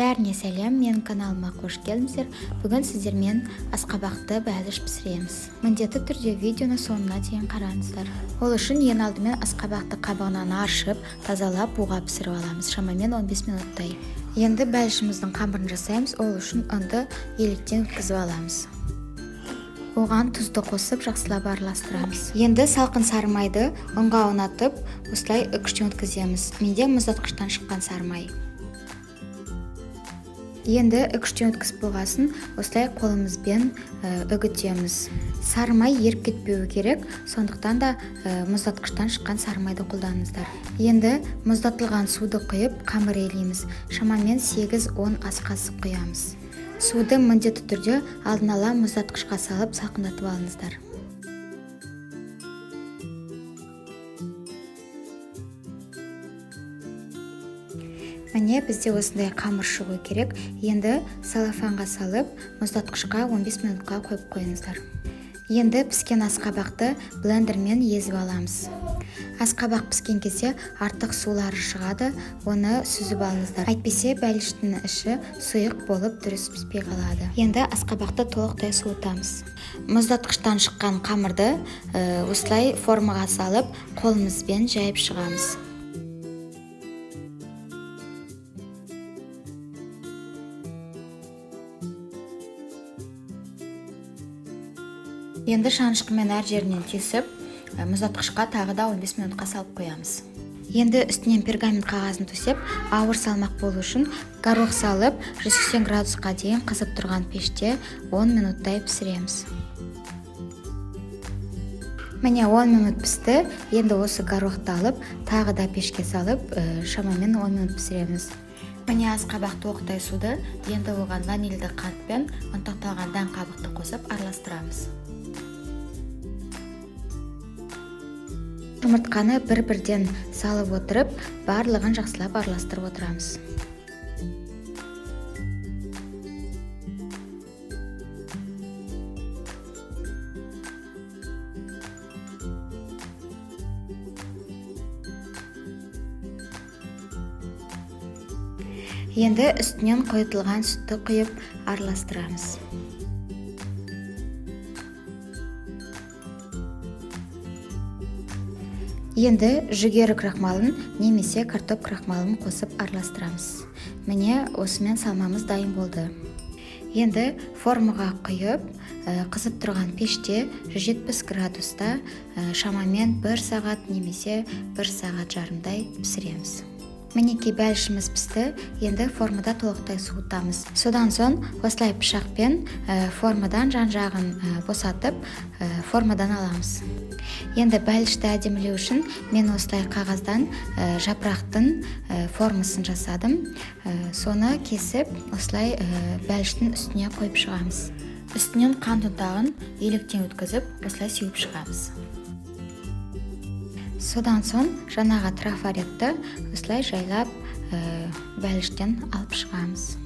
Бәріне сәлем, менің каналыма қош келдіңіздер. Бүгін сіздермен асқабақты бәліш пісіреміз. Міндетті түрде видеоны соңына дейін қараңыздар. Ол үшін ең алдымен асқабақты қабығынан аршып, тазалап буға пісіріп аламыз, шамамен 15 минуттай. Енді бәлішіміздің қамырын жасаймыз. Ол үшін ұнды електен өткізіп аламыз. Оған тұзды қосып, жақсылап араластырамыз. Енді салқын сары майды ұнға аунатып, осылай үгіштен өткіземіз. Менде мұздатқыштан шыққан сары май. Енді үгіштен өткізіп болғасын, осылай қолымызбен үгітеміз. Сары май еріп кетпеуі керек, сондықтан да мұздатқыштан шыққан сары майды қолданыңыздар. Енді мұздатылған суды құйып, қамыр илейміз. Шамамен 8-10 ас қасық құямыз. Суды міндетті түрде алдын ала мұздатқышқа салып, салқындатып алыңыздар. Міне, бізде осындай қамыр шығу керек. Енді целлофанға салып, мұздатқышқа 15 минутқа қойып қойыңыздар. Енді піскен асқабақты блендермен езіп аламыз. Асқабақ піскен кезде артық сулары шығады, оны сүзіп алыңыздар. Әйтпесе бәліштің іші сұйық болып, дұрыс піспей қалады. Енді асқабақты толықтай суытамыз. Мұздатқыштан шыққан қамырды осылай формаға салып, қолымызбен жайып шығамыз. Енді шанышқымен әр жерінен тесіп, мұздатқышқа тағы да 15 минутқа салып қоямыз. Енді үстінен пергамент қағазын төсеп, ауыр салмақ болу үшін горох салып, 180 градусқа дейін қызып тұрған пеште 10 минуттай пісіреміз. Міне, 10 минут пісті. Енді осы горохты алып, тағы да пешке салып, шамамен 10 минут пісіреміз. Міне, асқабақ толықтай суыды. Енді оған ванильді қант пен ұнтақталған дән қабықты қосып, араластырамыз. Жұмыртқаны бір-бірден салып отырып, барлығын жақсылап араластырып отырамыз. Енді үстінен қойытылған сүтті құйып, араластырамыз. Енді жүгері крахмалын немесе картоп крахмалын қосып, араластырамыз. Міне, осымен салмамыз дайын болды. Енді формаға құйып, қызып тұрған пеште 170 градуста шамамен бір сағат немесе бір сағат жарымдай пісіреміз. Мінекей, бәлішіміз пісті. Енді формада толықтай суытамыз. Содан соң осылай пышақпен формадан жан жағын босатып, формадан аламыз. Енді бәлішті әдемілеу үшін мен осылай қағаздан жапырақтың формасын жасадым. Соны кесіп, осылай бәліштің үстіне қойып шығамыз. Үстінен қант ұнтағын електен өткізіп, осылай сеуіп шығамыз. Содан соң жаңағы трафаретті осылай жайлап бәліштен алып шығамыз.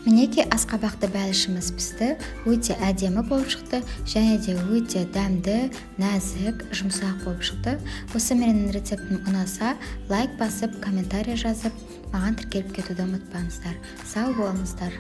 Мінекей, асқабақты бәлішіміз пісті. Өте әдемі болып шықты және де өте дәмді, нәзік, жұмсақ болып шықты. Осы менің рецептім ұнаса, лайк басып, комментарий жазып, маған тіркеліп кетуді ұмытпаңыздар. Сау болыңыздар.